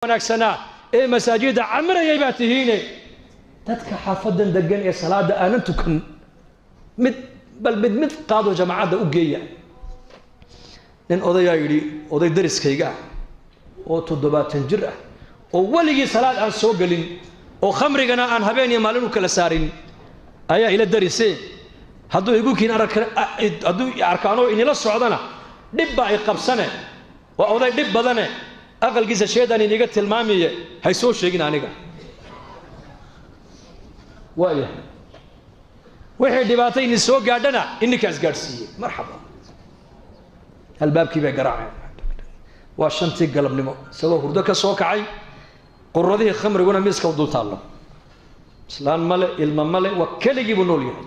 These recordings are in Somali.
Wanaagsanaa ee masaajidda camirayay baa tihiine, dadka xaafadan degan ee salaada aanan tukan mid bal mid mid qaado, jamaacadda u geeya. Nin odayaa yidhi, oday dariskayga ah oo 70 jir ah oo weligii salaad aan soo gelin oo khamrigana aan habeen iyo maalin u kala saarin ayaa ila darise. Hadduu igu kiin ark, hadduu arkaanoo inila socdana dhib baa i qabsane, waa oday dhib badane, aqalkiisa sheedaan iniga tilmaamiye, hay soo sheegin aniga. Waaya, wixii dhibaato ini soo gaadhana ininkaas gaadhsiiyey. Marxaba, albaabkii bay garaaceen. Waa 5tii galabnimo, isagoo hurdo ka soo kacay, quradihii khamriguna miiska u dul taallo. Islaan male, ilma male, waa keligii buu nool yahay,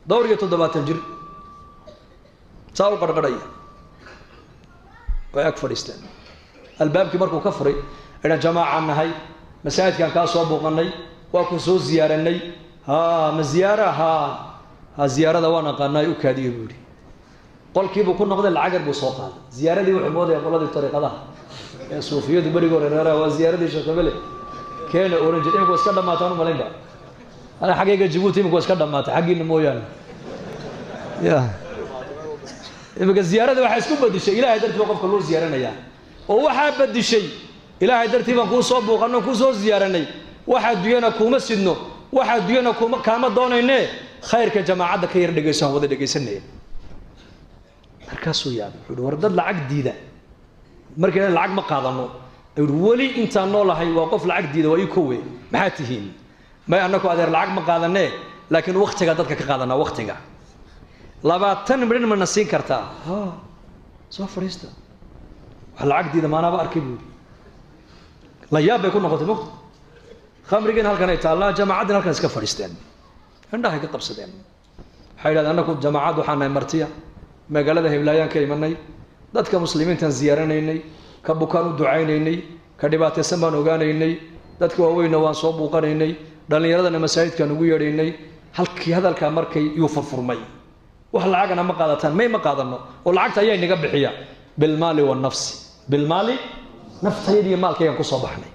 dhowr iyo 70 jir, saa u qarqarhaya. Way ag fadhiisteen. Albaabkii markuu ka furay idhan, jamaacaan nahay, masaajidkaan kaa soo buuqanay, waa ku soo ziyaaranay. Ha ma ziyaara? Ha ha, ziyaarada waan aqaanaay, u kaadiyo buu yidhi. Qolkiibuu ku noqday, lacag yar buu soo qaaday. Ziyaaradii wuxuu moodaya qoladii tariiqadaha ee suufiyadu berigi hore reeraha, waa ziyaaradii sheekhabele keena oran jir. Imika wa iska dhamaataan u malaynba ana xaggayga Jabuuti, imika wa iska dhamaatay, xaggiina mooyaane. Ya imika ziyaarada waxaa isku bedishay Ilahay dartii baa qofka loo ziyaaranayaa, oo waxaa bedishay Ilaahay dartii baan kuu soo buuqanno, kuu soo ziyaaranay, waxaa dunyana kuuma sidno, waxaa dunyana kuma kaama doonayne, khayrka jamaacadda ka yar dhegayso, aan wada dhegaysanaya. Markaasuu yaabay, wuxuu uhi, war dad lacag diida markay lacag ma qaadano, ayuu weli intaan noolahay waa qof lacag diida, waa ii kowe. Maxaa tihiin? May annaku adeer lacag ma qaadanee, laakiin waktiga dadka ka qaadanaa. Waktiga 20 midhin mana siin kartaa? Ha, soo fadhiista. Wax lacag diida maanaaba arkay buu yidhi. La yaab bay ku noqotay mogta. Khamrigiina halkan ay taallaa, jamacaddina halkan iska fadhiisteen, indhahay ka qabsadeen. Waxay yidhahdeen, annaku jamaacad waxaa nahay martiya, magaalada Heblaayaan ka imanay, dadka muslimiintaan ziyaaranaynay, ka bukaan u ducaynaynay, ka dhibaataysan baan ogaanaynay, dadka waaweynna waan soo buuqanaynay, dhallinyaradana masaajidkaan ugu yeedhaynay. Halkii hadalkaa markay yuu furfurmay, wax lacagana ma qaadataan? May, ma qaadano, oo lacagta ayaa inaga bixiya. Bilmaali wanafsi, bilmaali, naftayda iyo maalkaygaan kusoo baxnay.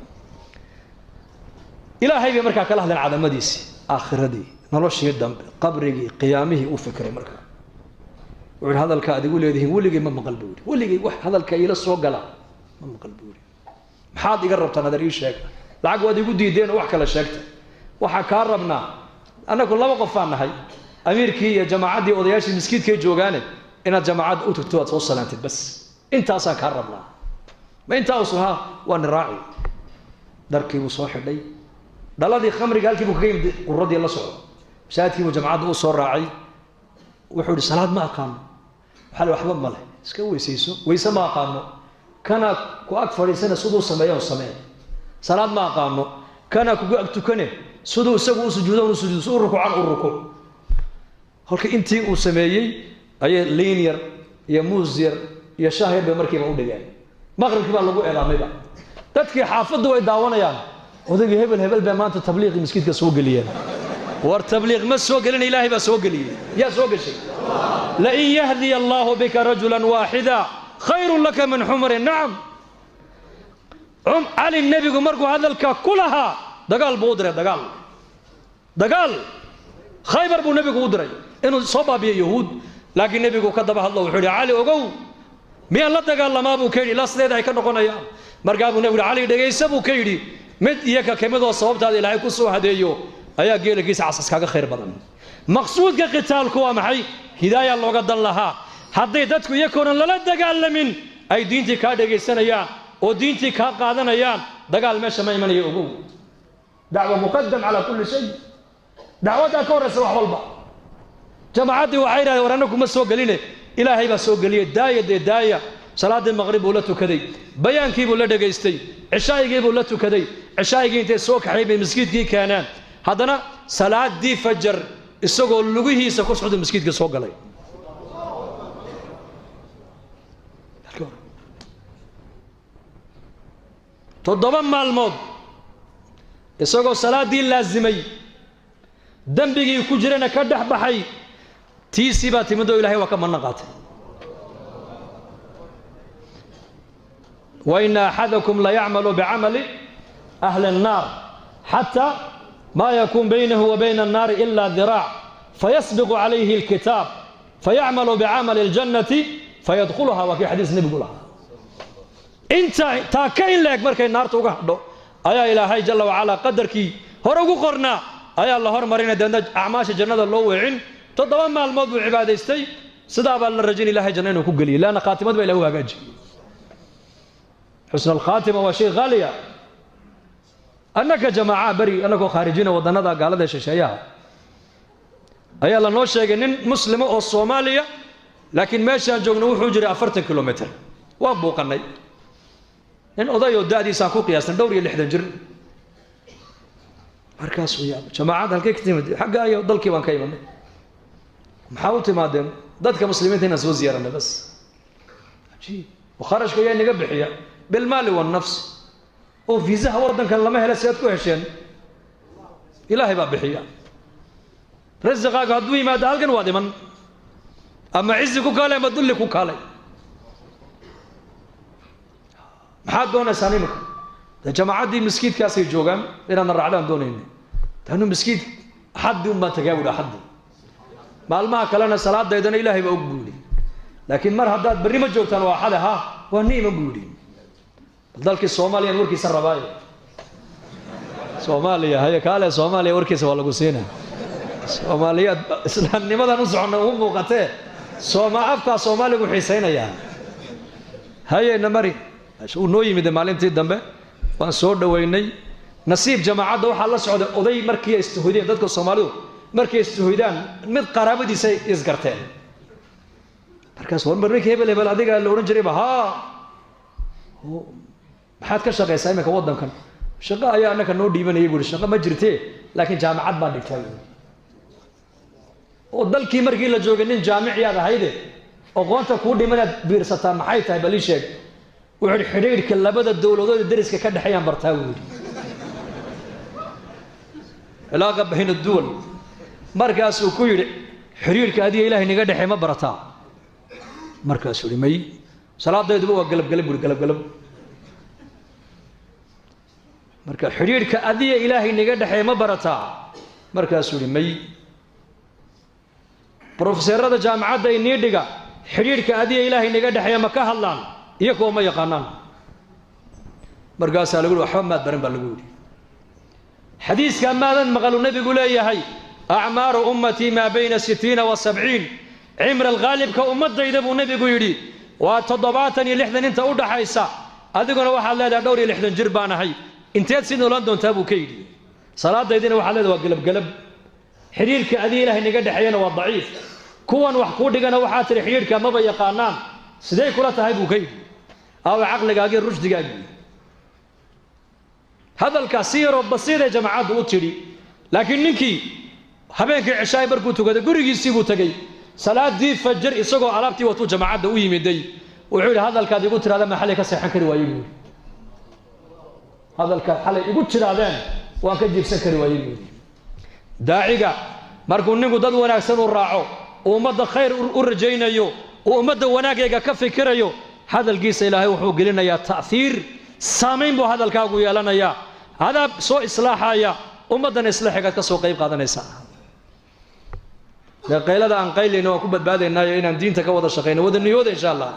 Ilaahay bay markaa kala hadleen, cadamadiisii, aakhiradii, noloshii dambe, qabrigii, qiyaamihii. U fikray markaa, wuxu yidhi, hadalka aad igu leedihiin weligay ma maqal buu yidhi, weligay wax hadalka iila soo gala ma maqal buu yidhi. Maxaad iga rabtaan adeer? Ii sheega. Lacag waad igu diideen oo wax kala sheegta. Waxaa kaa rabnaa, annagu laba qof baan nahay, amiirkii iyo jamaacaddii odayaashii miskiidkay joogaane, inaad jamaacadda u tagto, aad soo salaantid, bas intaasaan kaa rabnaa. Ma intaa usu? Ha, waa ni raaci. Dharkii buu soo xidhay, dhaladii khamriga halkii buu kaga yimid, quradii la socdo, masaajidkii buu jamacadda u soo raacay. Wuxuu yidhi, salaad ma aqaano. Waxaa la, waxba male, iska weysayso. Weyse ma aqaano. Kana ku ag fadhiisana siduu sameeya samee. Salaad ma aqaano. Kana kugu ag tukane, siduu isagu u sujuudo u sujuudo, si u rukuucan u rukuuc. Halka intii uu sameeyey ayay liin yar iyo muus yar iyo shaah yar bay markiiba u dhigeen. Maqribkii baa lagu eedaamayba. Dadkii xaafaddu way daawanayaan, odaygii hebel hebel bay maanta tabliiqii miskiidka soo geliyeen. War tabliiq ma soo gelina, Ilaahay baa soo geliyey. Yaa soo geshay? Lain yahdiya allahu bika rajula waaxida khayrun laka min xumri nacam. Cali nebigu markuu hadalka ku lahaa, dagaal buu u diray, dagaal, dagaal Khaybar buu nebigu u diray inuu soo baabiyo yahuud. Laakiin nebigu ka daba hadlo, wuxuu yidhi, Cali ogow, miyaan la dagaalamaa buu ka yidhi, ilaa sideeda ay ka noqonayaan? Markaa buu nebigu yidhi, Cali dhegaysa buu ka yidhi, mid iyo ka kamidoo sababtaada Ilaahay ku soo hadeeyo ayaa geelagiisa casas kaaga khayr badan. Maqsuudka qitaalku waa maxay? Hidaaya looga dan lahaa. Hadday dadku iyakoonan lala dagaalamin ay diintii kaa dhegaysanayaan oo diintii kaa qaadanayaan, dagaal meesha ma imanayo. Ogow, dacwa muqadam calaa kulli shay, dacwaddaa ka horraysa wax walba. Jamaacaddii waxay yidhahdeen, war annagu kuma soo geline, Ilaahay baa soo geliyey, daaya dee daaya. Salaaddii maqrib buu la tukaday, bayaankii buu la dhegaystay, cishaa'igii buu la tukaday. Cishaa'igii intay soo kaxay bay maskiidkii keeneen. Haddana salaaddii fajar isagoo lugihiisa ku socda maskiidka soo galay. 7 maalmood isagoo salaaddii laasimay, dembigii ku jirana ka dhex baxay, tiisii baa timid oo Ilahay waa ka manno qaatay. Wa ina axadakum layacmalu bicamali ahli annaar xataa maa yakuun baynahu wa bayna annaari ila diraac fayasbiqu calayhi alkitaab fayacmalu bicamali aljannati fayadkhuluha. Waa kii xadiis nebigu lahaa. Inta taa ka in leeg markay naarta uga hadho ayaa Ilaahay jalla wacalaa qadarkii hore ugu qornaa ayaa la hormarinaya, deedna acmaasha jannada loo weecin. 7 maalmood buu cibaadaystay, sidaa baa la rajayn Ilahay janna inuu ku geliyay, leanna khaatimad baa Ilahay u hagaajiyey. Xusn alkhaatima waa shay haaliya. Annaka jamaaca beri annagoo khaarijina waddannada gaalada shisheeyaha ayaa lanoo sheegay nin muslima oo Soomaaliya, laakiin meeshaan joogno wuxuu jiray 40 kilomitr. Waan buuqannay, nin oday oo da'diisaan ku qiyaasnay dhowr iyo 60 jir. Markaasuu yaaba, jamaacadda halkay ka timid? Xagga ayo dalkii baan ka imanay. Maxaa u timaadeen? Dadka muslimiinta inaan soo ziyaaranay bas. Cajiib. Kharashka ayaa inaga bixiya bilmaali wannafs, oo fiisaha waddankan lama hela, si aad ku hesheen? Ilaahay baa bixiya. Rasiqaagu hadduu yimaado halkan waad iman, ama cizi ku kaalay ama dulli ku kaalay. Maxaad doonaysaan imika? Dee jamaacaddii miskiidkaasay joogaan, inaadna raacdaan doonayna. Tanu miskiid axaddii un baan tagaa buuhi, axaddii. Maalmaha kalena salaadaydana Ilaahay baa og buu yidhi, laakiin mar haddaad berri ma joogtaan waa axade, ha waa ni iman buu yidhi. Bal dalkii Soomaaliyaan warkiisa rabaayo. Soomaaliya haye kaale, Soomaaliya warkiisa waa lagu siina. Soomaaliyaad islaamnimadan u soconna ugu muuqatee, sooma afkaa Soomaaligu xiisaynayaa. Haye na mari. Uu noo yimid maalintii dambe, waan soo dhoweynay. Nasiib jamaacadda waxaa la socday oday. Markii ay istuhoydeen, dadka Soomaalidu markay istuhoydaan mid qaraabadiisay isgarteen. Markaas war markii hebel hebel adiga la odhan jirayba, haa, maxaad ka shaqaysaa iminka waddankan? Shaqo ayaa annaka noo dhiibanayay buuri. Shaqo ma jirtee, laakiin jaamacad baan dhigtaa buuri. Oo dalkii markii la joogay nin jaamiciyaad ahayde, aqoonta kuu dhimanaad biirsataa maxay tahay? Bal ii sheeg. Wuxuu yidhi xidhiidhka labada dowladood ee deriska ka dhexeeyaan bartaa buu yidhi, cilaaqa bayna duwal. Markaasuu ku yidhi xiriirka adiga Ilahay naga dhexey ma barataa? Markaasuu yihi may, salaadayduba waa galabgalab buuri, galabgalab. Marka xidhiidhka adiga Ilaahay naga dhexeey ma barataa? Markaasuu yihi may. Brofeseerada jaamacadda inii dhiga xidhiidhka adiga Ilaahay naga dhexeeya ma ka hadlaan? Iyo kuwa ma yaqaanaan. Markaasaa lagu yihi waxba maad baran baa lagu yidhi. Xadiiskaa maadan maqalu nebigu leeyahay acmaaru ummatii maa bayna 60 wa 70, cimra alghaalibka ummaddayda buu nebigu yidhi waa 70 iyo 60 inta u dhaxaysa. Adiguna waxaad leedahay dhowr iyo 60 jir baan ahay, inteed sii noolaan doontaa buu ka yidhi. Salaadaydina waxaad leedahay waa gelabgelab, xidhiirka adiga Ilaahay naga dhexeeyana waa daciif, kuwan wax kuu dhigana waxaa tidhi xidhiirka maba yaqaanaan, sidee kula tahay buu ka yidhi. Aawa caqligaagii, rushdigaagii? Hadalkaas si yaroo basiiday jamaacaddu u tidhi, laakiin ninkii habeenkii cishaay markuu tukaday gurigiisii buu tegey. Salaadii fajr isagoo alaabtii watuu jamaacadda u yimiday. Wuxuu yidhi hadalkaad igu tirahdeen ma xalay ka seexan kari waayey buu yidhi. Hadalkaad xalay igu tirahdeen waan ka jiibsan kari waayey buu yidhi. Daaciga markuu ninku dad wanaagsan u raaco, uu ummadda khayr u rajaynayo, uu ummadda wanaagayga ka fikirayo, hadalkiisa Ilaahay wuxuu gelinayaa ta'hiir, saamayn buu hadalkaagu yeelanayaa. Adaa soo islaaxaya ummaddana, islaaxigaad ka soo qayb qaadanaysaa. Dee qaylada aan qaylayno waan ku badbaadaynaayo inaan diinta ka wada shaqayno wada niyooda insha Allah.